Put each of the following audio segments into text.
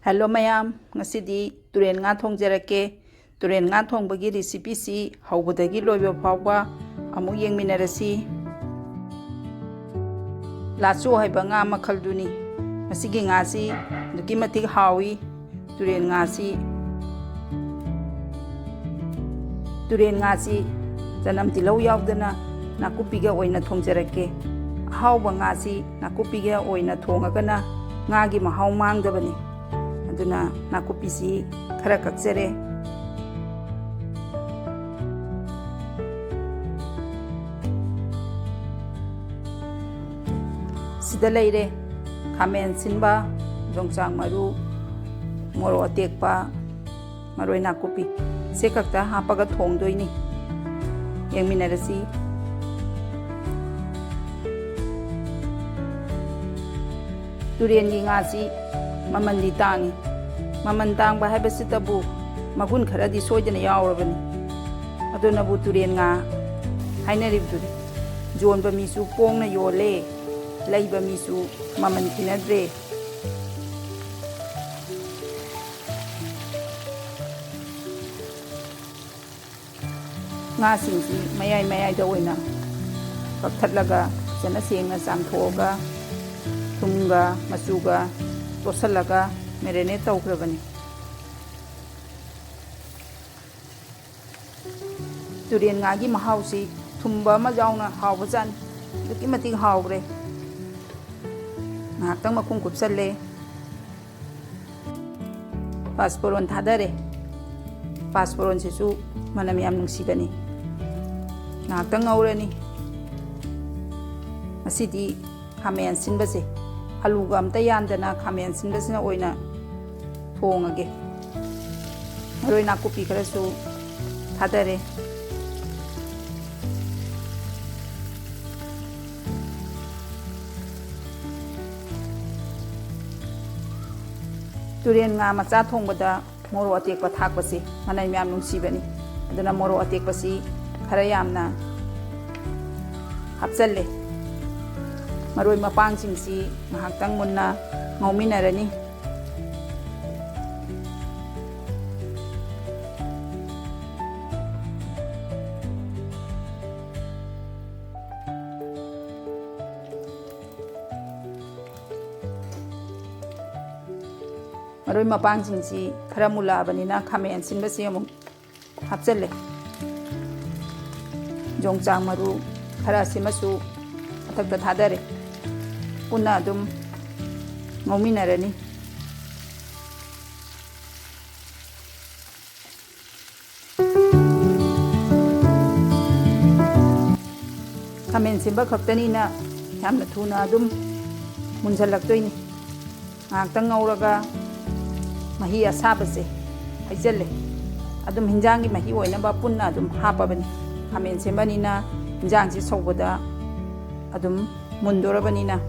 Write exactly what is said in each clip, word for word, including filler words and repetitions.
Hello ꯃꯌꯥꯝ, ꯉꯁꯤꯗꯤ ꯇꯨꯔꯦꯟ ꯉꯥ ꯊꯣꯡꯖꯔꯛꯀꯦ꯫ ꯇꯨꯔꯦꯟ ꯉꯥ ꯊꯣꯡꯕꯒꯤ ꯔꯤꯁꯤꯄꯤꯁꯤ ꯍꯧꯕꯗꯒꯤ ꯂꯣꯏꯕ ꯐꯥꯎꯕ ꯑꯃꯨꯛ ꯌꯦꯡꯃꯤꯟꯅꯔꯁꯤ꯫ ꯂꯥꯆꯣ ꯍꯥꯏꯕ ꯉꯥ ꯃꯈꯜꯗꯨꯅꯤ꯫ ꯃꯁꯤꯒꯤ ꯉꯥꯁꯤ ꯑꯗꯨꯛꯀꯤ ꯃꯇꯤꯛ ꯍꯥꯎꯏ꯫ ꯇꯨꯔꯦꯟ ꯉꯥꯁꯤ, ꯇꯨꯔꯦꯟ ꯉꯥꯁꯤ ꯆꯅꯝ ꯇꯤꯜꯍꯧ ꯌꯥꯎꯗꯅ ꯅꯥꯀꯨꯞꯄꯤꯒ ꯑꯣꯏꯅ ꯊꯣꯡꯖꯔꯛꯀꯦ꯫ ꯑꯍꯥꯎꯕ ꯉꯥꯁꯤ ꯅꯥꯀꯨꯞꯄꯤꯒ ꯑꯣꯏꯅ ꯊꯣꯡꯉꯒꯅ ꯉꯥꯒꯤ ꯃꯍꯥꯎ ꯃꯥꯡꯗꯕꯅꯤ꯫ ꯑꯗꯨꯅ ꯅꯥꯀꯨꯞꯄꯤꯁꯤ ꯈꯔ ꯀꯛꯆꯔꯦ꯫ ꯁꯤꯗ ꯂꯩꯔꯦ ꯈꯥꯃꯦꯟ ꯑꯁꯤꯟꯕ, ꯌꯣꯡꯆꯥꯛ ꯃꯔꯨ, ꯃꯣꯔꯣꯛ ꯑꯇꯦꯛꯄ, ꯃꯔꯣꯏ ꯅꯥꯀꯨꯞꯄꯤ꯫ ꯁꯤ ꯈꯛꯇ ꯍꯥꯞꯄꯒ ꯊꯣꯡꯗꯣꯏꯅꯤ꯫ ꯌꯦꯡꯃꯤꯟꯅꯔꯁꯤ꯫ ꯇꯨꯔꯦꯟꯒꯤ ꯉꯥꯁꯤ ꯃꯃꯜꯗꯤ ꯇꯥꯡꯏ꯫ ꯃꯃꯜ ꯇꯥꯡꯕ ꯍꯥꯏꯕꯁꯤꯇꯕꯨ ꯃꯒꯨꯟ ꯈꯔꯗꯤ ꯁꯣꯏꯗꯅ ꯌꯥꯎꯔꯕꯅꯤ꯫ ꯑꯗꯨꯅꯕꯨ ꯇꯨꯔꯦꯟ ꯉꯥ ꯍꯥꯏꯅꯔꯤꯕꯗꯨꯅꯤ꯫ ꯌꯣꯟꯕ ꯃꯤꯁꯨ ꯄꯣꯡꯅ ꯌꯣꯜꯂꯦ, ꯂꯩꯕ ꯃꯤꯁꯨ ꯃꯃꯜ ꯊꯤꯅꯗ꯭ꯔꯦ꯫ ꯉꯥꯁꯤꯡꯁꯤ ꯃꯌꯥꯏ ꯃꯌꯥꯏꯗ ꯑꯣꯏꯅ ꯀꯛꯊꯠꯂꯒ ꯐꯖꯅ ꯁꯦꯡꯅ ꯆꯥꯝꯊꯣꯛꯑꯒ ꯊꯨꯝꯒ ꯃꯆꯨꯒ ꯇꯣꯠꯁꯤꯜꯂꯒ ꯃꯦꯔꯤꯅꯦꯠ ꯇꯧꯈ꯭ꯔꯕꯅꯤ꯫ ꯇꯨꯔꯦꯟ ꯉꯥꯒꯤ ꯃꯍꯥꯎꯁꯤ ꯊꯨꯝꯕ ꯑꯃ ꯌꯥꯎꯅ ꯍꯥꯎꯕꯖꯥꯠꯅꯤ꯫ ꯑꯗꯨꯛꯀꯤ ꯃꯇꯤꯛ ꯍꯥꯎꯈ꯭ꯔꯦ꯫ ꯉꯥꯏꯍꯥꯛꯇꯪ ꯃꯈꯨꯝ ꯀꯨꯞꯁꯜꯂꯦ꯫ ꯄꯥꯁꯄꯣꯔꯣꯟ ꯊꯥꯗꯔꯦ꯫ ꯄꯥꯁꯄꯣꯔꯣꯟꯁꯤꯁꯨ ꯃꯅꯝ ꯌꯥꯝ ꯅꯨꯡꯁꯤꯕꯅꯤ꯫ ꯉꯥꯏꯍꯥꯛꯇꯪ ꯉꯧꯔꯅꯤ꯫ ꯉꯁꯤꯗꯤ ꯈꯥꯃꯦꯟ ꯑꯁꯤꯟꯕꯁꯦ ꯑꯂꯨꯒ ꯑꯝꯇ ꯌꯥꯟꯗꯅ ꯈꯥꯃꯦꯟ ꯑꯁꯤꯟꯕꯁꯤꯅ ꯑꯣꯏꯅ ꯊꯣꯡꯉꯒꯦ꯫ ꯃꯔꯣꯏ ꯅꯥꯀꯨꯞꯄꯤ ꯈꯔꯁꯨ ꯊꯥꯗꯔꯦ꯫ ꯇꯨꯔꯦꯟ ꯉꯥ ꯃꯆꯥ ꯊꯣꯡꯕꯗ ꯃꯣꯔꯣꯛ ꯑꯇꯦꯛꯄ ꯊꯥꯛꯄꯁꯤ ꯃꯅꯝ ꯌꯥꯝ ꯅꯨꯡꯁꯤꯕꯅꯤ꯫ ꯑꯗꯨꯅ ꯃꯣꯔꯣꯛ ꯑꯇꯦꯛꯄꯁꯤ ꯈꯔ ꯌꯥꯝꯅ ꯍꯥꯞꯆꯜꯂꯦ꯫ ꯃꯔꯣꯏ ꯃꯄꯥꯡꯁꯤꯡꯁꯤ ꯉꯥꯏꯍꯥꯛꯇꯪ ꯃꯨꯟꯅ ꯉꯧꯃꯤꯟꯅꯔꯅꯤ꯫ ꯃꯔꯣꯏ ꯃꯄꯥꯡꯁꯤꯡꯁꯤ ꯈꯔ ꯃꯨꯜꯂꯛꯑꯕꯅꯤꯅ ꯈꯥꯃꯦꯟ ꯑꯁꯤꯟꯕꯁꯤ ꯑꯃꯨꯛ ꯍꯥꯞꯆꯜꯂꯦ꯫ ꯌꯣꯡꯆꯥꯛ ꯃꯔꯨ ꯈꯔ ꯑꯁꯤꯃꯁꯨ ꯃꯊꯛꯇ ꯊꯥꯗꯔꯦ꯫ ꯄꯨꯟꯅ ꯑꯗꯨꯝ ꯉꯧꯃꯤꯟꯅꯔꯅꯤ꯫ ꯈꯥꯃꯦꯟ ꯁꯤꯟꯕ ꯈꯛꯇꯅꯤꯅ ꯌꯥꯝꯅ ꯊꯨꯅ ꯑꯗꯨꯝ ꯃꯨꯟꯖꯜꯂꯛꯇꯣꯏꯅꯤ꯫ ꯉꯥꯏꯍꯥꯛꯇꯪ ꯉꯧꯔꯒ ꯃꯍꯤ ꯑꯁꯥꯕꯁꯦ ꯍꯩꯖꯜꯂꯦ꯫ ꯑꯗꯨꯝ ꯍꯤꯟꯖꯥꯡꯒꯤ ꯃꯍꯤ ꯑꯣꯏꯅꯕ ꯄꯨꯟꯅ ꯑꯗꯨꯝ ꯍꯥꯞꯄꯕꯅꯤ꯫ ꯈꯥꯃꯦꯟ ꯁꯤꯟꯕꯅꯤꯅ ꯍꯤꯟꯖꯥꯡꯁꯤ ꯁꯧꯕꯗ ꯑꯗꯨꯝ ꯃꯨꯟꯗꯣꯔꯕꯅꯤꯅ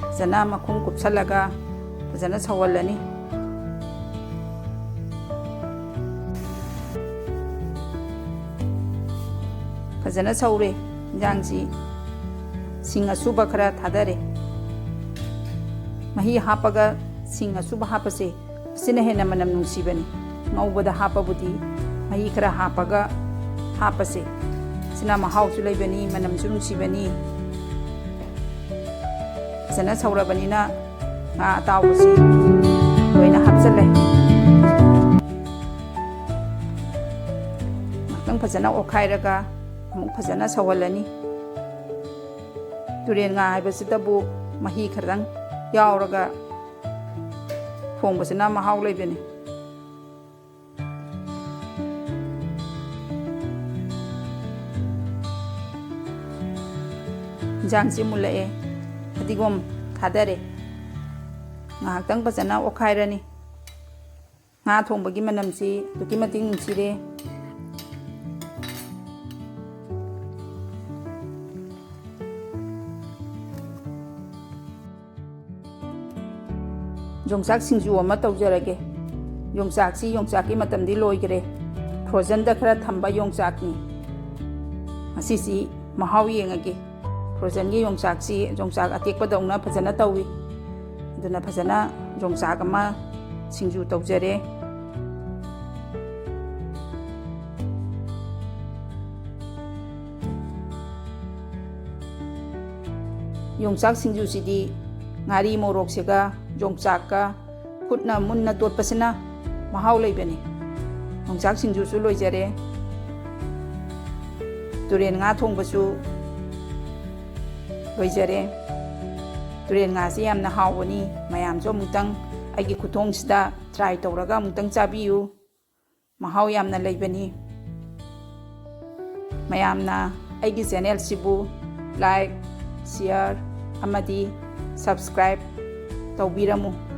ꯐꯖꯅ ꯃꯈꯨꯝ ꯀꯨꯞꯁꯜꯂꯒ ꯐꯖꯅ ꯁꯧꯍꯜꯂꯅꯤ꯫ ꯐꯖꯅ ꯁꯧꯔꯦ꯫ ꯏꯟꯖꯥꯡꯁꯤ ꯁꯤꯡ ꯑꯁꯨꯕ ꯈꯔ ꯊꯥꯗꯔꯦ꯫ ꯃꯍꯤ ꯍꯥꯞꯄꯒ ꯁꯤꯡ ꯑꯁꯨꯕ ꯍꯥꯞꯄꯁꯦ, ꯑꯁꯤꯅ ꯍꯦꯟꯅ ꯃꯅꯝ ꯅꯨꯡꯁꯤꯕꯅꯤ꯫ ꯉꯧꯕꯗ ꯍꯥꯞꯄꯕꯨꯗꯤ ꯃꯍꯤ ꯈꯔ ꯍꯥꯞꯄꯒ ꯍꯥꯞꯄꯁꯦ꯫ ꯁꯤꯅ ꯃꯍꯥꯎꯁꯨ ꯂꯩꯕꯅꯤ, ꯃꯅꯝꯁꯨ ꯅꯨꯡꯁꯤꯕꯅꯤ꯫ ꯐꯖꯅ ꯁꯧꯔꯕꯅꯤꯅ ꯉꯥ ꯑꯇꯥꯎꯕꯁꯤ ꯂꯣꯏꯅ ꯍꯥꯞꯆꯜꯂꯦ꯫ ꯉꯥꯛꯇꯪ ꯐꯖꯅ ꯑꯣꯠꯈꯥꯏꯔꯒ ꯑꯃꯨꯛ ꯐꯖꯅ ꯁꯧꯍꯜꯂꯅꯤ꯫ ꯇꯨꯔꯦꯟ ꯉꯥ ꯍꯥꯏꯕꯁꯤꯗꯕꯨ ꯃꯍꯤ ꯈꯔꯗꯪ ꯌꯥꯎꯔꯒ ꯊꯣꯡꯕꯁꯤꯅ ꯃꯍꯥꯎ ꯂꯩꯕꯅꯤ꯫ ꯏꯟꯖꯥꯡꯁꯤ ꯃꯨꯜꯂꯛꯑꯦ꯫ ꯐꯗꯤꯒꯣꯝ ꯊꯥꯗꯔꯦ꯫ ꯉꯥꯏꯍꯥꯛꯇꯪ ꯐꯖꯅ ꯑꯣꯠꯈꯥꯏꯔꯅꯤ꯫ ꯉꯥ ꯊꯣꯡꯕꯒꯤ ꯃꯅꯝꯁꯤ ꯑꯗꯨꯛꯀꯤ ꯃꯇꯤꯛ ꯅꯨꯡꯁꯤꯔꯦ꯫ ꯌꯣꯡꯆꯥꯛ ꯁꯤꯡꯖꯨ ꯑꯃ ꯇꯧꯖꯔꯒꯦ꯫ ꯌꯣꯡꯆꯥꯛꯁꯤ, ꯌꯣꯡꯆꯥꯛꯀꯤ ꯃꯇꯝꯗꯤ ꯂꯣꯏꯈ꯭ꯔꯦ꯫ ꯐ꯭ꯔꯣꯖꯟꯗ ꯈꯔ ꯊꯝꯕ ꯌꯣꯡꯆꯥꯛꯅꯤ꯫ ꯉꯁꯤꯁꯤ ꯃꯍꯥꯎ ꯌꯦꯡꯉꯒꯦ꯫ ꯐ꯭ꯔꯣꯖꯟꯒꯤ ꯌꯣꯡꯆꯥꯛꯁꯤ ꯌꯣꯡꯆꯥꯛ ꯑꯇꯦꯛꯄꯗꯧꯅ ꯐꯖꯅ ꯇꯧꯏ꯫ ꯑꯗꯨꯅ ꯐꯖꯅ ꯌꯣꯡꯆꯥꯛ ꯑꯃ ꯁꯤꯡꯖꯨ ꯇꯧꯖꯔꯦ꯫ ꯌꯣꯡꯆꯥꯛ ꯁꯤꯡꯖꯨꯁꯤꯗꯤ ꯉꯥꯔꯤ ꯃꯣꯔꯣꯛꯁꯤꯒ, ꯌꯣꯡꯆꯥꯛꯀ, ꯈꯨꯠꯅ ꯃꯨꯟꯅ ꯇꯣꯠꯄꯁꯤꯅ ꯃꯍꯥꯎ ꯂꯩꯕꯅꯤ꯫ ꯌꯣꯡꯆꯥꯛ ꯁꯤꯡꯖꯨꯁꯨ ꯂꯣꯏꯖꯔꯦ꯫ ꯇꯨꯔꯦꯟ ꯉꯥ ꯊꯣꯡꯕꯁꯨ ꯂꯣꯏꯖꯔꯦ꯫ ꯇꯨꯔꯦꯟ ꯉꯥꯁꯤ ꯌꯥꯝꯅ ꯍꯥꯎꯕꯅꯤ꯫ ꯃꯌꯥꯝꯁꯨ ꯑꯃꯨꯛꯇꯪ ꯑꯩꯒꯤ ꯈꯨꯊꯣꯡꯁꯤꯗ try ꯇꯧꯔꯒ ꯑꯃꯨꯛꯇꯪ ꯆꯥꯕꯤꯌꯨ꯫ ꯃꯍꯥꯎ ꯌꯥꯝꯅ ꯂꯩꯕꯅꯤ꯫ ꯃꯌꯥꯝꯅ ꯑꯩꯒꯤ channelꯁꯤꯕꯨ like, share ꯑꯃꯗꯤ subscribe ꯇꯧꯕꯤꯔꯝꯃꯨ꯫